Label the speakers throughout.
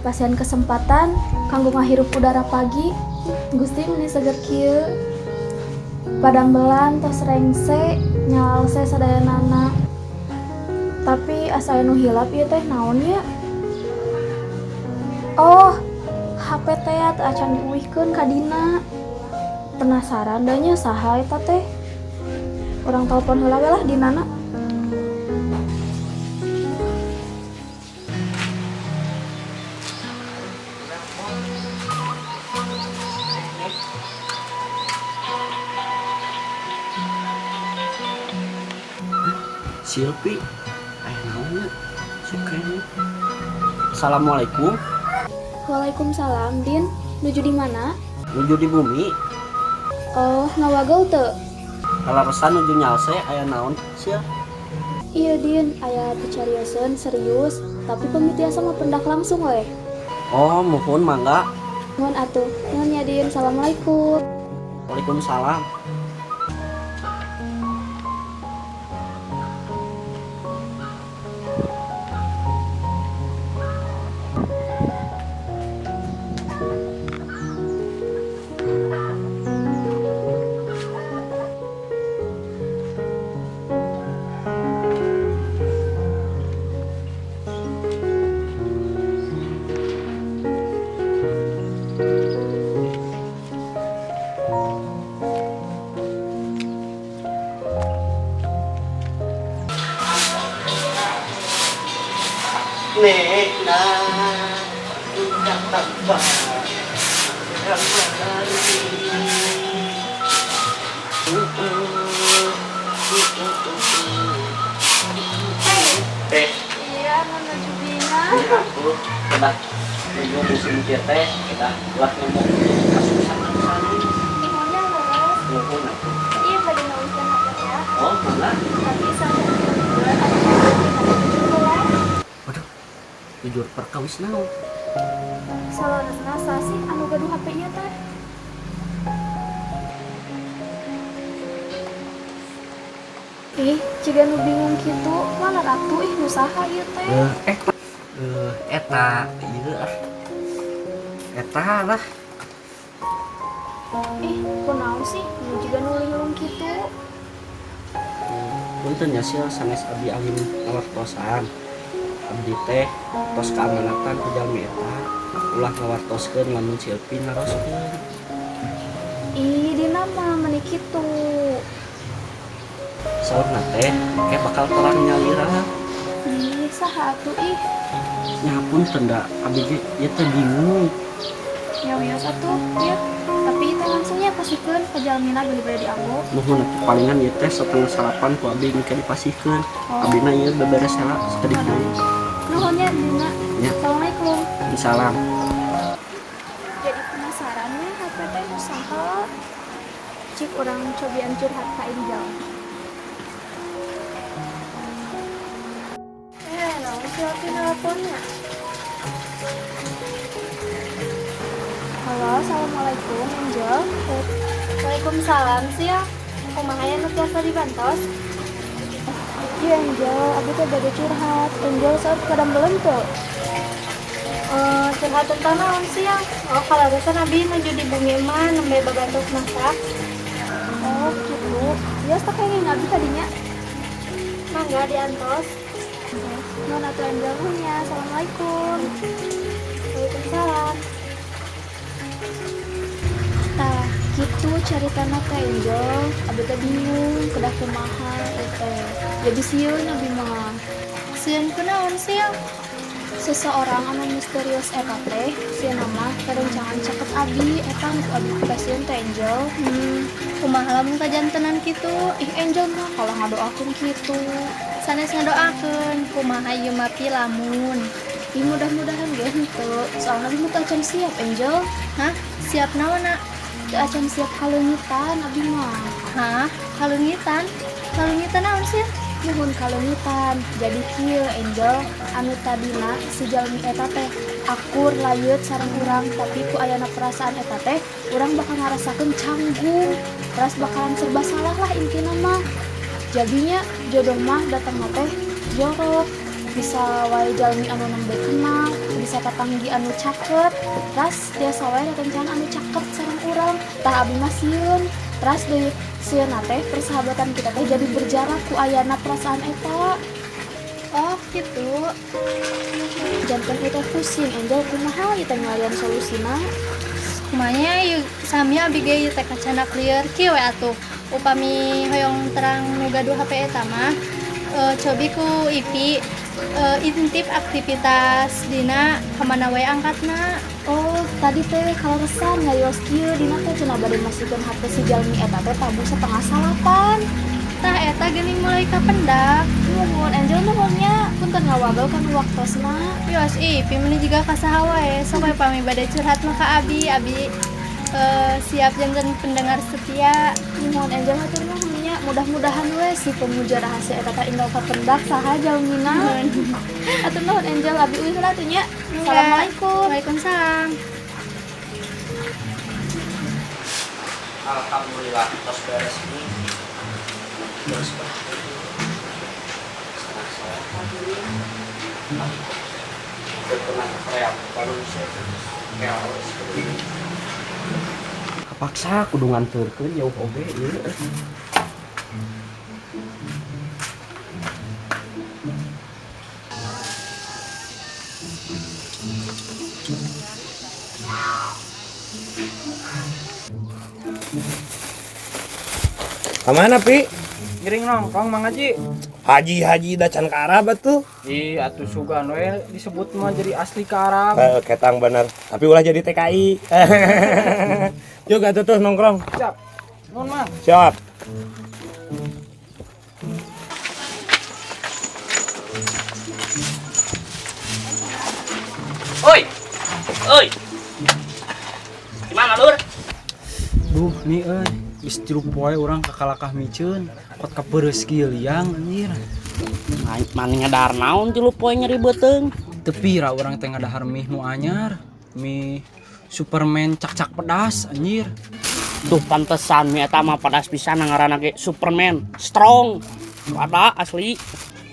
Speaker 1: Dipasihan kesempatan kanggo ngahirup udara pagi. Gusti, meni seger kieu. Padambelan tos rengse nyalalse sadayanana. Tapi asa aya nu hilap ieu teh, naon ya? Oh, HP teh teu acan diuihkeun ka Dina. Penasaran da nya saha eta teh. Urang telepon heula we lah Dinana.
Speaker 2: Silpi, eh, naonnya? Suka ini. Assalamualaikum.
Speaker 1: Waalaikumsalam, Din. Nuju di mana?
Speaker 2: Nuju di bumi.
Speaker 1: Oh, ngawagel teu?
Speaker 2: Kaleresan nuju nyalse, aya naon sia?
Speaker 1: Iya, Din, aya picarioseun serius, tapi pami tiasa mah pendak langsung weh.
Speaker 2: Oh, muhun, mangga.
Speaker 1: Nuhun atuh. Nuhun ya, Din. Assalamualaikum.
Speaker 2: Waalaikumsalam. Nek nah, tanpa. Eh,
Speaker 1: Iya, menuju Bina.
Speaker 2: Ini aku udah nuju musim kieu teh, udah ulah nemu kasusahan sanes.
Speaker 1: Nuhunnya leres.
Speaker 2: Nuhun atuh.
Speaker 1: Iya, bade ngawihkeun HP ya.
Speaker 2: Oh, mana?
Speaker 1: Tapi saya bulan ada 17.
Speaker 2: Waduh, jujur perkawis naon?
Speaker 1: Saleresna saha sih anu gaduh HP ieu teh? Ih, jiga nu bingung kitu, mana ratu ih, nu saha ieu teh?
Speaker 2: Eh, eh, eta ieu ah. Eta lah.
Speaker 1: Ih, kunaon sih? Nu jiga nu linglung kitu.
Speaker 2: Punten ya sil, sanes abdi alim ngawartosan. Abdi teh tos kaamanatan ku jalmi eta ulah ngawartoskeun lamun Silpi naroskeun.
Speaker 1: Ih, dina mah meni kitu.
Speaker 2: Saurna teh engke bakal terang nyalira.
Speaker 1: Ih, saha atuh ih?
Speaker 2: Nya punten da abdi ge ieu teh bingung.
Speaker 1: Ya wios atuh, ya. Tapi teh langsungnya pasihkeun ka jalmina beli bade dianggo.
Speaker 2: Nuhun atuh, palingan ieu teh 7.30 ku abdi engke dipasihkeun.
Speaker 1: Oh.
Speaker 2: Abdina ieu beberes heula sakedik deui.
Speaker 1: Nuhun ya, Dina.
Speaker 2: Ya.
Speaker 1: Assalamualaikum.
Speaker 2: Salam.
Speaker 1: Jadi penasaran nih HP teh nu saha? Cik urang cobian curhat ka Angel. Eh, naon sih Opi nelponnya? Halo, assalamualaikum, Angel.
Speaker 3: Waalaikumsalam sih ya. Kumaha, aya nu tiasa dibantos?
Speaker 1: Iya, Angel, abi teh bade curhat. Angel saat kadambelan teu?
Speaker 3: Eh, curhat tentang naon sih ya? Oh, kaleresan abi nuju di bumi mah nembe babantos masak.
Speaker 1: Oh, gitu. Ya, teu kenging abi tadinya.
Speaker 3: Mangga diantos.
Speaker 1: Nuhun atuh, Angel, nuhun ya. Assalamualaikum.
Speaker 3: Waalaikumsalam.
Speaker 1: Tah, gitu caritana teh, Angel. Abi teh bingung kedah kumaha ieu teh. Jadi sieun abi mah.
Speaker 3: Sieun kunaon sih ya?
Speaker 1: Seseorang anu misterius eta teh sieun mah karencangan caket abi, eta nu abi kasieun teh, Angel.
Speaker 3: Kumaha lamun kajantenan kitu?
Speaker 1: Ih, Angel mah kalau ngadoakeun kitu.
Speaker 3: Sanes ngadoakeun, kumaha ieu mah pi lamun.
Speaker 1: Ih, mudah-mudahan ge henteu. Soalna abi mah teu acan siap, Angel.
Speaker 3: Hah? Siap naon?
Speaker 1: Teu acan siap kaleungitan abi mah.
Speaker 3: Hah? Kaleungitan? Kaleungitan naon sih?
Speaker 1: Nuhun, kaleungitan. Jadi kieu, Angel, anu tadina si jalmi eta teh akur layeut sareng urang, tapi ku ayana perasaan eta teh urang bakal ngarasakeun canggung. Teras bakalan serba salah lah intina mah. Jadinya jodoh mah datang teh jorok. Bisa wae jalmi anu nembe kenal, bisa bisa papanggih anu caket. Teras tiasa wae rerencangan anu caket sareng urang. Tah abi mah sieun. Teras deui sieunna teh persahabatan kita teh jadi berjarak ku ayana perasaan eta.
Speaker 3: Oh gitu.
Speaker 1: Janten ieu teh pusing, Angel kumaha ieu teh ngalian solusina?
Speaker 3: Kumanya ieu sami abi ge ieu teh kacana lieur kieu we atuh. Upami hoyong terang nu gaduh HP eta mah cobi ku Ipi intip aktivitas dina kamana wae angkatna.
Speaker 1: Oh, tadi teh kaleresan ngayos kieu dina teh cenah bade masikeun HP si jalmi eta teh tabuh 7:30.
Speaker 3: Tah eta geuning mulai kapendak.
Speaker 1: Nuhun Angel nuhun nya, punten ngawagel kana waktosna.
Speaker 3: Yos Ipi meni jiga ka saha wae, sok we pami bade curhat mah ka abi, abi siap janten pendengar setia.
Speaker 1: Nuhun Angel hatur nuhun nya, mudah-mudahan we si pemuja rahasia eta teh enggal kapendak saha jalmina. Hatur nuhun Angel, abi uih heula atuh nya. Assalamualaikum.
Speaker 3: Waalaikumsalam.
Speaker 2: Alhamdulillah tos beres ini. Terus kapaksa kudu nganterkeun jauh oge ieu.
Speaker 4: Kamana Pi?
Speaker 5: Ngiring nongkrong Mang Haji.
Speaker 4: Haji-haji da can ka Arab atuh.
Speaker 5: Ih, atuh sugan we disebut mah jadi asli ke Arab.
Speaker 4: Ketang bener. Tapi ulah jadi TKI. Yuk atuh tuh nongkrong.
Speaker 5: Siap. Nuhun Mang.
Speaker 4: Siap.
Speaker 2: Oi. Oi. Gimana, Lur?
Speaker 5: Duh, nih euy, geus tilu poe urang kakalakah miceun, kot kapeureus kieu liang anjir.
Speaker 2: Mani ngadahar naon tilu poe nyeri beuteung.
Speaker 5: Teu pira urang teh ngadahar mie nu anyar, mie Superman cak-cak pedas anjir.
Speaker 2: Duh pantesan mie eta mah pedas pisan ngaranna ge Superman strong. Ada asli.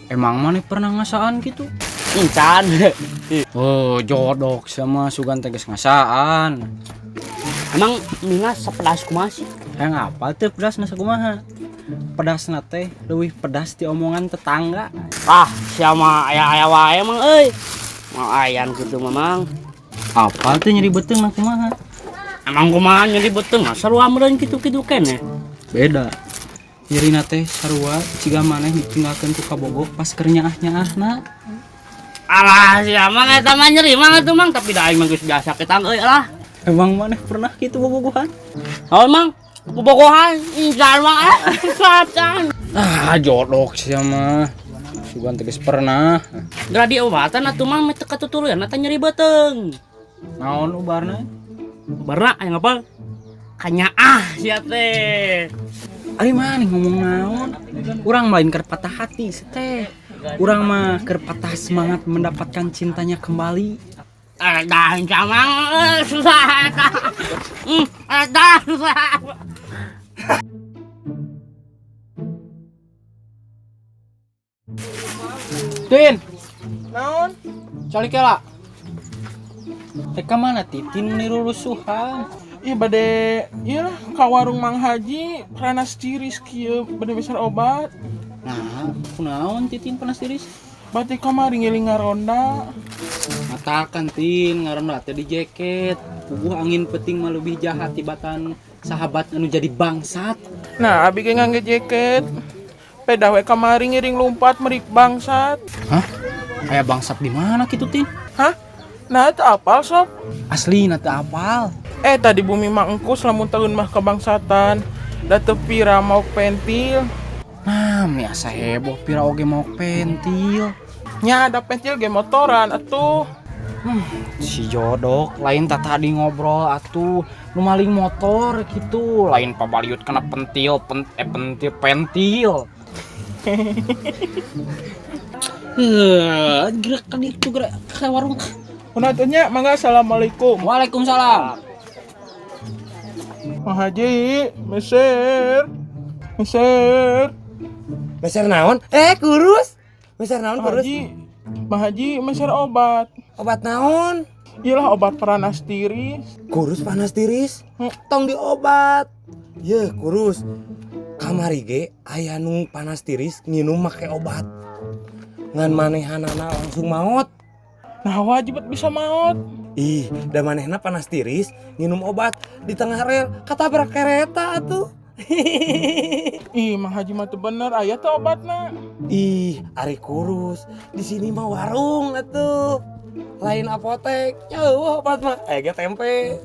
Speaker 5: Emang maneh pernah ngasaan gitu?
Speaker 2: Encan.
Speaker 5: Oh, jodok sama sugan teh geus ngasaan.
Speaker 2: Emang mie sepedas kumaha sih?
Speaker 5: Hayang apa teu pedasna sakumaha? Pedasna teh leuwih pedas ti omongan tetangga.
Speaker 2: Ah, sia mah aya-aya wae emang euy. Mau ayan kitu mah mang.
Speaker 5: Apa teh nyeri beuteung mah kumaha?
Speaker 2: Emang kumaha nyeri beuteung mah sarua meureun kitu-kitu keneh.
Speaker 5: Beda. Nyerina teh sarua ciga maneh ditinggalkeun ku kabogoh pas keur nyaah-nyaahna.
Speaker 2: Alah, sia mah eta mah nyeri mah atuh mang, tapi da aing mah geus biasa ketang euy lah.
Speaker 5: Emang maneh pernah kitu bobogohan?
Speaker 2: Oh, emang bobogohan encan mah sacan.
Speaker 5: Ah, jodok sia mah. Sugan teh geus pernah.
Speaker 2: Geura diobatan atuh mang teu katutuluyan eta nyeri beuteung.
Speaker 5: Naon ubarna?
Speaker 2: Ubarna aya ngapal? Kanyaah sia teh.
Speaker 5: Ari maneh ngomong naon? Urang lain keur patah hati si teh. Urang mah keur patah semangat mendapatkan cintanya kembali.
Speaker 2: Dah sama susah eta. Dah susah.
Speaker 5: Tin,
Speaker 6: Naon?
Speaker 5: calik kela. Teh ka mana Titin meni rurusuhan?
Speaker 6: Ih bade ieu lah ka warung Mang Haji panas tiris kieu bade meser obat.
Speaker 5: Nah, kunaon Titin panas tiris?
Speaker 6: Bate kamari ngiling ngaronda.
Speaker 5: Matakan Tin ngaronda teh di jaket. Puguh angin peting mah lebih jahat tibatan sahabat anu jadi bangsat.
Speaker 6: Nah, abi ge ngangge jaket. Pedah we kamari ngiring lumpat merik bangsat.
Speaker 5: Hah? Kayak bangsat di mana kitu Tin?
Speaker 6: Hah? Nah, teu apal sob.
Speaker 5: Asli na teu apal.
Speaker 6: Tadi bumi mah engkus lamun taun mah kebangsatan. Da teu pira mau pentil.
Speaker 5: Nah, meni asa heboh pira oge mau pentil.
Speaker 6: Nya ada pentil ge motoran atuh.
Speaker 5: Si jodok lain tak tadi ngobrol atuh nu maling motor gitu, lain pabaliut kena pentil pentil pentil. Gerak kan itu gerak ke warung.
Speaker 6: Punatunya mangga assalamualaikum.
Speaker 5: Waalaikumsalam.
Speaker 6: Mang Haji, meser. Meser.
Speaker 4: Meser naon? Kurus. Meser naon
Speaker 6: Mang
Speaker 4: kurus?
Speaker 6: Haji, Mang Haji meser obat.
Speaker 4: Obat naon?
Speaker 6: Iyalah obat panas tiris.
Speaker 4: Kurus panas tiris? Tong diobat. Yeuh kurus. Kamari ge aya nu panas tiris nginum make obat. Ngan manehanana langsung maot.
Speaker 6: Nah wajib bisa maot.
Speaker 4: Ih, da manehna panas tiris nginum obat di tengah rel katabrak kereta atuh.
Speaker 6: Ih, Mang Haji mah teu bener aya teh obatna.
Speaker 4: Ih, ari kurus. Di sini mah warung atuh. Lain apotek. Jauh obat mah. Aya ge tempe.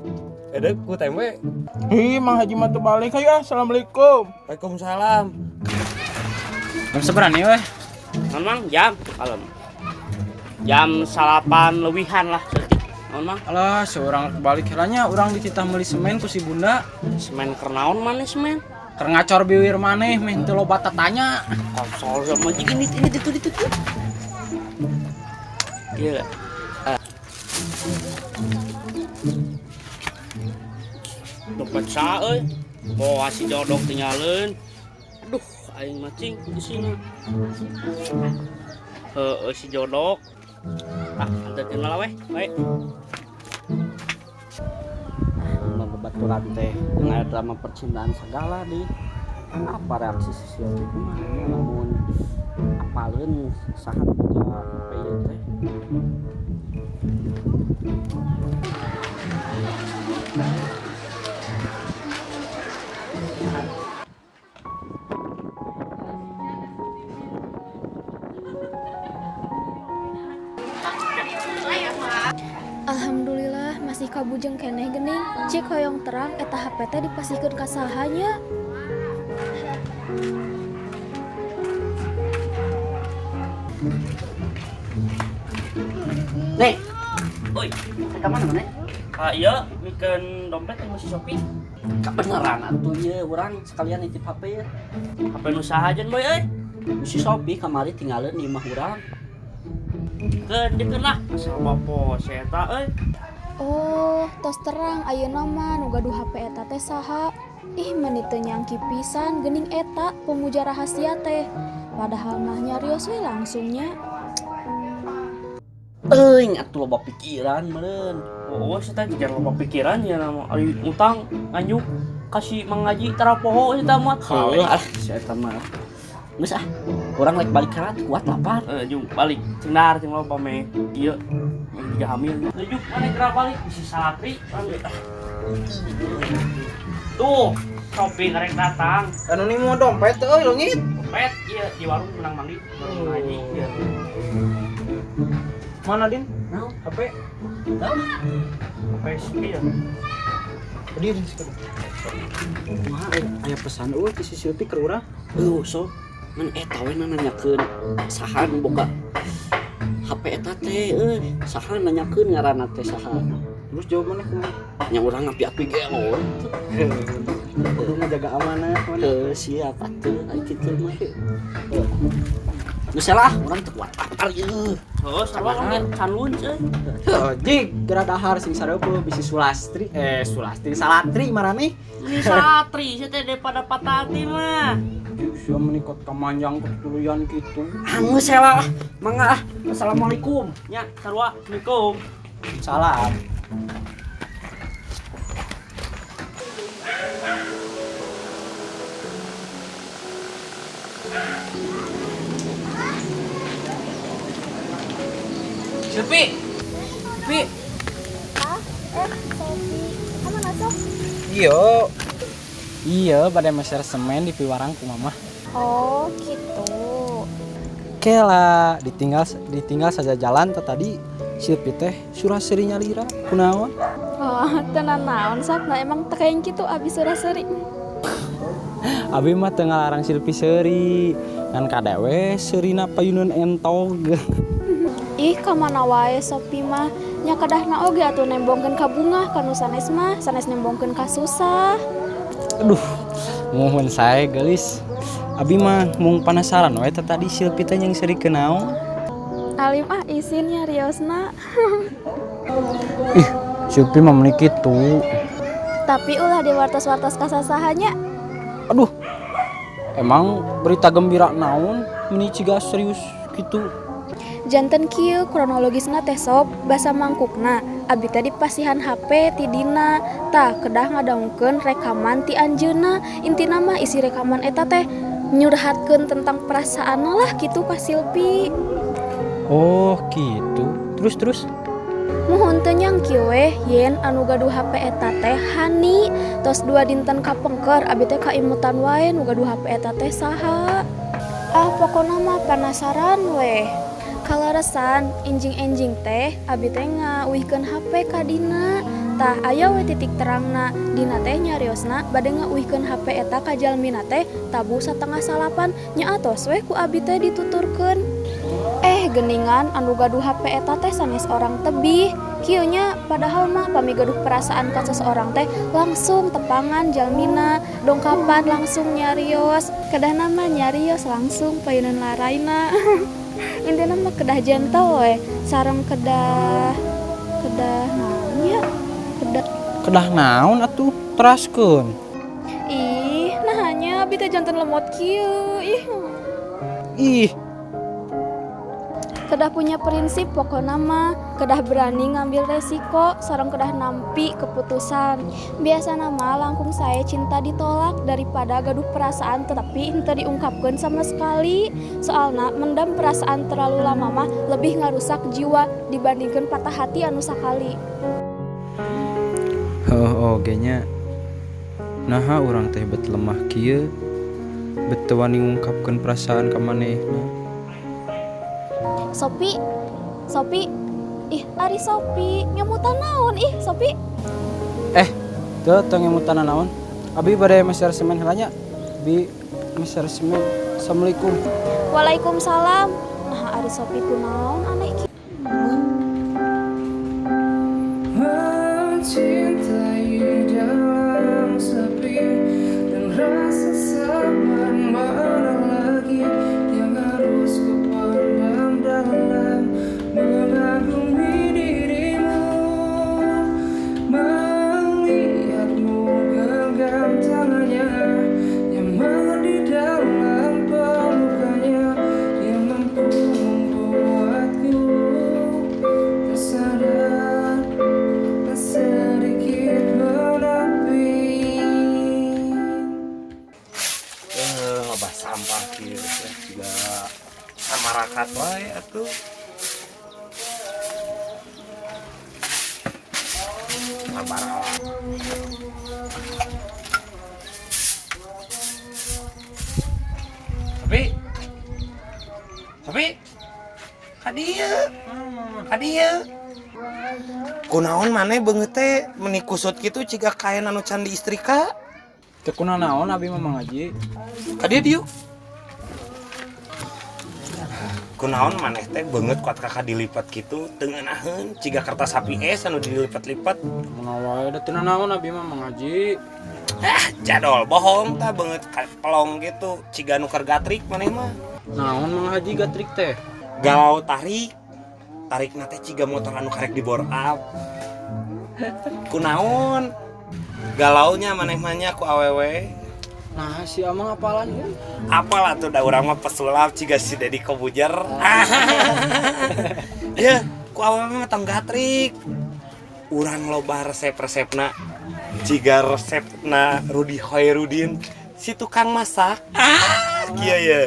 Speaker 4: Edek ku tempe.
Speaker 6: Ih, Mang Haji mah teu balik hayu ah. Assalamualaikum.
Speaker 4: Waalaikumsalam.
Speaker 5: Jam seberapa nih weh?
Speaker 2: Memang jam kalem. Jam 9 lewihan lah saeutik. Naon Mang?
Speaker 5: Alah, seorang balik helanya urang dititah meuli semen ku si bunda.
Speaker 2: Semen keur naon maneh semen?
Speaker 5: Keur ngacor biwir maneh meh teu loba tatanya.
Speaker 2: Konsol sama jeung ini ini itu itu. Iya. Dompet sa euy. Bawa si jodok tinggalin. Aduh, aing macing di sini. Heeh si jodok. Ah, anterkeun lah weh. Baik. Babaturan teh aya drama percintaan segala di apa reaksi si Silvi kumaha nya lamun apaleun saha nu boga HP ieu teh.
Speaker 1: Alhamdulillah masih kabujeng keneh geuning. Cik hoyong terang eta HP teh dipasihkeun ka saha nya.
Speaker 2: Nih. Oi, ka mana maneh? Ah ieu mikeun dompet jeung si Sopi. Kabeneran atuh ieu urang sekalian nitip HP ieu. HP nu saha jeung boy euy? Si Sopi kamari tinggalin di imah urang. Keun dikeun lah asal bapo si eta euy.
Speaker 1: Oh, tos terang ayeuna mah nu gaduh HP eta teh saha? Ih, meni teu nyangki pisan geuning eta pemuja rahasia teh. Padahal mah nyarios we langsungnya.
Speaker 2: Euy, atuh loba pikiran meureun. Oh, si eta jeung loba pikiran ya nama ari utang nganyuk kasih Mang Haji tara poho si eta mah. Heuh, ah si eta mah. Geus ah, urang rek balik ka kuat lapar. Jung balik. Cengdar jeung loba meh ieu meh jiga hamil. Juk maneh geura balik bisi salatri. Tuh, Sopi ngarek datang.
Speaker 5: Anu ni mau dompet teh euy leungit.
Speaker 2: Dompet ieu di warung menang mandi, warung Mang Haji ieu.
Speaker 5: Mana Din?
Speaker 2: Naon?
Speaker 5: HP?
Speaker 2: HP sepi ya.
Speaker 5: Berdiri sekarang. Kumaha aya pesan euy ti si Silpi keur urang?
Speaker 2: Eueuh sok. Ngan eta we nanyakeun saha nu boga HP eta teh euy. Saha nanyakeun ngaranna teh saha.
Speaker 5: Terus jawabannya kumaha?
Speaker 2: Nya urang ngapi-api ge euy.
Speaker 5: Kudu ngajaga amanah mana?
Speaker 2: Heuh siap atuh ai kitu mah. Geus lah urang teu kuat lapar ieu. Heuh sarua kan can lunch euy.
Speaker 5: Heuh, jig geura dahar sing sareupeut bisi Sulastri Sulastri Salatri maraneh.
Speaker 2: Ini Salatri sia teh daripada patati mah.
Speaker 5: Sia menikot kamanjang ketuluyan kitu.
Speaker 2: Geus lah mangga ah. Assalamualaikum. Nya sarua Assalamualaikum.
Speaker 5: Salam. Silpi. Silpi.
Speaker 1: Ah, Sopi. Ka mana sok?
Speaker 5: Iya. Iya, pada meser semen di piwarang ku mama.
Speaker 1: Oh, gitu.
Speaker 5: Kela, ditinggal saja jalan tadi Silpi teh surah serinya lira kunaon?
Speaker 1: Oh, tenan naon sok, nah emang teu kayak kitu abi surah seri.
Speaker 5: Abi mah teu ngalarang Silpi seuri, ngan kadewe seurina payuneun entog.
Speaker 1: Ih, ka mana wae Sopi mah. Nya kadahna oge atuh nembongkeun ka bungah ka nu sanes mah, sanes nembongkeun ka susah.
Speaker 5: Aduh, mohon saya gelis. Abi mah mung penasaran we teh tadi Silpi teh jeung seuri kunaon.
Speaker 1: Alim ah isinnya riosna.
Speaker 5: Ih, Silpi mah meuni kitu.
Speaker 1: Tapi ulah diwartos-wartos ka sasahanya.
Speaker 5: Aduh, emang berita gembira naon meni ciga serius gitu.
Speaker 1: Janten kieu kronologisna teh sob, basa mangkukna abi teh dipasihan HP ti Dina. Tah kedah ngadangukeun rekaman ti anjeunna. Intina mah isi rekaman eta teh nyurhatkeun tentang perasaanna lah kitu ka Silpi.
Speaker 5: Oh, gitu. Terus terus.
Speaker 1: Muhun teu nyangki weh yen anu gaduh HP eta teh Hani. Tos 2 dinten kapengker abi teh kaimutan wae nu gaduh HP eta teh saha. Ah pokona mah penasaran weh. Kaleresan enjing-enjing teh abi teh ngauihkeun HP ka Dina. Tah aya we titik terangna. Dina teh nyariosna bade ngauihkeun HP eta ka jalmina teh tabuh 8:30 nya atos weh ku abi teh dituturkeun. Geningan anu gaduh HP eta teh sanes orang tebih. Kieu nya padahal mah pami gaduh perasaan ka seseorang teh langsung tepangan jalmina, dongkapan langsung nyarios, kedah nama nyarios langsung payunan laraina. Intina mah kedah gentle we, sareng kedah kedah naon nya? Kedah
Speaker 5: Kedah naon atuh? Teraskeun.
Speaker 1: Ih, nah nya abi teh janten lemot kieu. Ih.
Speaker 5: Ih,
Speaker 1: Kedah punya prinsip pokona mah, kedah berani ngambil resiko, sareng kedah nampi keputusan. Biasana mah langkung saya cinta ditolak daripada gaduh perasaan tetapi henteu diungkapkeun sama sekali. Soalna mendam perasaan terlalu lama mah lebih ngarusak jiwa dibandingkan patah hati anu sakali.
Speaker 5: Heuh oge nya. Naha urang teh bet lemah kieu, bet teu wani ngungkapkeun perasaan ka manehna.
Speaker 1: Sopi, Sopi, ih ari Sopi, ngemutan naon ih Sopi?
Speaker 5: Teu teu ngemutan naon. Abi bade meser semen heula nya. Abi meser semen. Assalamualaikum.
Speaker 1: Waalaikumsalam. Nah ari Sopi kunaon aneh kieu.
Speaker 7: Mencintai dalam sepi dan rasa sabar mana lagi yang harus ku pendam dalam mengagumi dirimu, melihatmu genggam tangannya, nyaman di dalam pelukannya yang mampu membuatku tersadar dan sedikit menepi.
Speaker 4: Loba sampah kieu teh juga samarakat wae atuh. Sabar. Sopi. Sopi. Ka dieu. Ka dieu. Kunaon maneh beungeut teh meuni kusut kitu ciga kaen anu can diistrika?
Speaker 5: Teu kunanaon abi mah Mang Haji.
Speaker 4: Ka dieu diuk. Kunaon maneh teh beungeut kuat kakak dilipat kitu teu ngeunaheun ciga kertas HPS anu dilipat-lipat.
Speaker 5: Kumaha wae da teu nanaon abi mah Mang Haji.
Speaker 4: Ah, jadol bohong tah beungeut pelong gitu ciga nu keur gatrik maneh mah.
Speaker 5: Naon Mang Haji gatrik teh?
Speaker 4: Galau tarik. Tarikna teh ciga motor anu karek dibor up. Kunaon? Galaunya maneh mah nya ku awewe.
Speaker 5: Nah, si Amang apalan kan?
Speaker 4: Apalah tuh da urang mah pesulap ciga si Deddy Kobujer. Ya, ku awewe mah tong gatrik. Urang loba resep-resepna. Ciga resepna Rudi Khoirudin si tukang masak. Ah, kieu ye.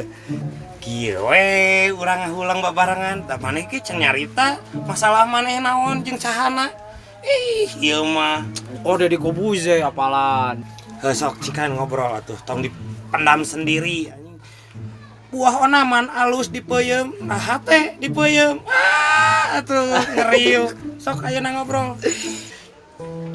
Speaker 4: Kieu we urang ngahulang babarengan. Da maneh ge can nyarita masalah maneh naon jeung sahana. Ih, ieu mah.
Speaker 5: Oh, Deddy Kobuzer apalan.
Speaker 4: Heuh sok cikan ngobrol atuh, tong dipendam sendiri anjing. Buah onaman alus dipeuyeum, nah hate dipeuyeum. Ah, atuh ngeriuk. Sok ayeuna ngobrol.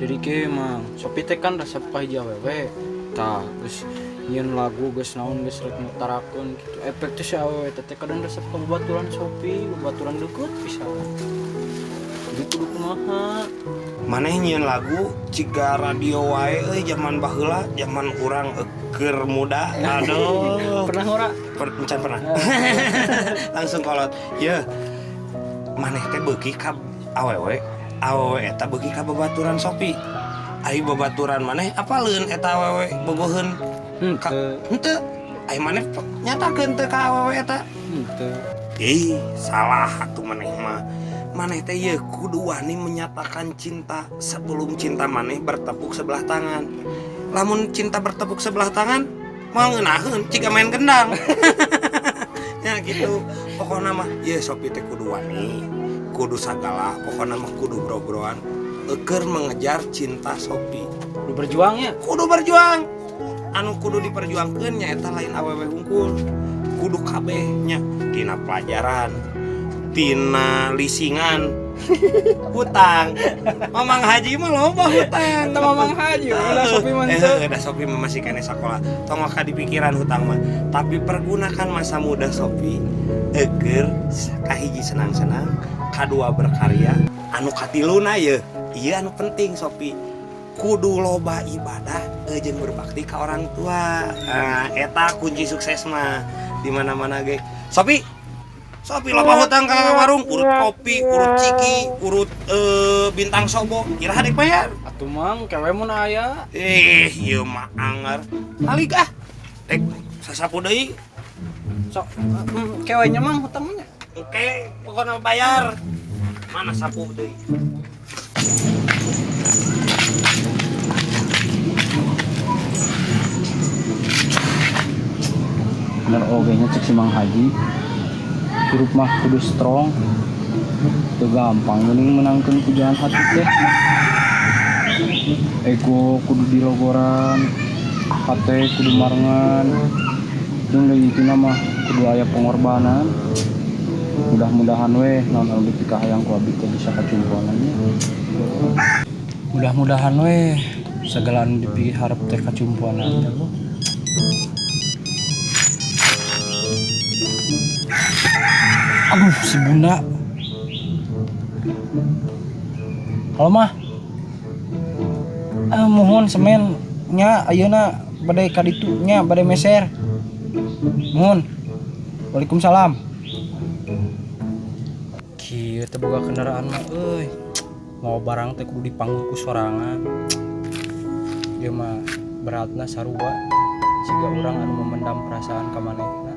Speaker 5: Jadi kieu Mang, Sopi teh kan resep ka hiji awewe. Tah, geus nyieun lagu geus naon geus rek mutarakeun kitu. Efek teh si awewe teh kadang resep ka babaturan Sopi, babaturan deukeut pisan. Jadi kudu kumaha?
Speaker 4: Maneh nyieun lagu ciga radio wae euy zaman baheula, zaman urang keur muda. Aduh.
Speaker 5: Pernah ora?
Speaker 4: Encan pernah. Langsung kolot. Ye. Maneh teh beuki ka awewe, awewe eta beuki ka babaturan Sopi. Ari babaturan maneh apaleun eta awewe bogoheun?
Speaker 5: Henteu.
Speaker 4: Henteu. Ari maneh nyatakeun teu ka awewe eta?
Speaker 5: Henteu.
Speaker 4: Ih, salah atuh maneh mah. Maneh teh ye kudu wani menyatakan cinta sebelum cinta maneh bertepuk sebelah tangan. Lamun cinta bertepuk sebelah tangan, moal ngeunaheun ciga main gendang. Ya gitu. Pokokna mah ye Sopi teh kudu wani, kudu sagala, pokokna mah kudu bro-broan eukeur mengejar cinta Sopi.
Speaker 5: Kudu berjuang ya.
Speaker 4: Kudu berjuang. Anu kudu diperjuangkeun nyaeta lain awewe hungkul. Kudu kabeh nya tina pelajaran, tina lisingan, hutang. Mamang Haji mah loba hutang.
Speaker 6: Eta Mamang Haji, ulah Sopi mah henteu.
Speaker 4: Da Sopi mah masih keneh sakola. Tong waka dipikiran hutang mah. Tapi pergunakan masa muda Sopi eukeur kahiji senang-senang, kadua berkarya, anu katiluna ye. Ieu anu penting Sopi. Kudu loba ibadah jeung berbakti ka orang tua. Nah, eta kunci sukses mah di mana-mana ge. Sopi, Sopi loba hutang ka warung, urut kopi, urut ciki, urut bintang sobo. Iraha dek bayar?
Speaker 5: Atuh Mang, kewe mun aya.
Speaker 4: Ieu mah anger. Balik ah. Dek sasapu deui.
Speaker 5: Sok, kewenya Mang hutangnya.
Speaker 4: Oke, pokoknya bayar. Mana sapu deui?
Speaker 5: Bener oge nya cek si Mang Haji. Hirup mah kudu strong. Teu gampang mending menangkeun pujaan hati teh. Ego kudu dilogoran, hate kudu marengan. Jeung deui intina mah kudu aya pengorbanan. Mudah-mudahan weh naon anu dipikahayang ku abdi teh bisa kacumponan nya. Mudah-mudahan weh segala anu dipiharep teh kacumponan teh. Aduh, si bunda. Halo mah. Mohon semen nya ayeuna bade ka ditu nya bade meser. Mohon. Waalaikumsalam. Kieu teh boga kendaraan mah euy. Mau barang teh kudu dipanggul ku sorangan. Ieu mah beratna sarua siga urang anu memendam perasaan ka manehna.